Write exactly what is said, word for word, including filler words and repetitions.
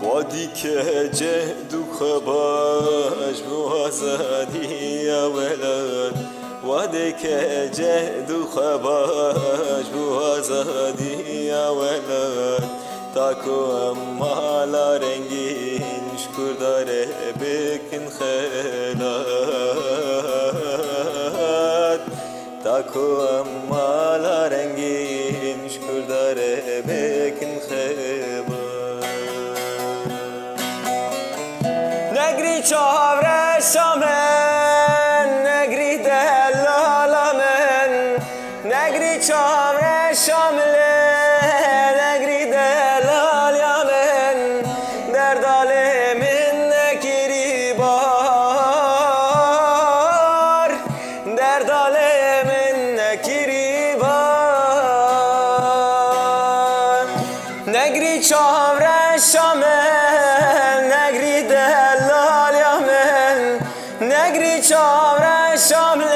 Wadî ke cehd û xebaş bo azadiya welat, wadê ke cehd û xebaş bo azadiya welat, ta ku em mala rengîn ji Kurda re bikin xelat. Ta ku em mala rengîn ji Kurda re bikin xebat. Negrî çavreşa min, negrî delala min, negrî çavreşa min, negrî delala min, derda lê min nekirî bar. Derda lê min nekirî bar. Negrî çavreşa min, negrî delaliya min, negrî çavreşa min,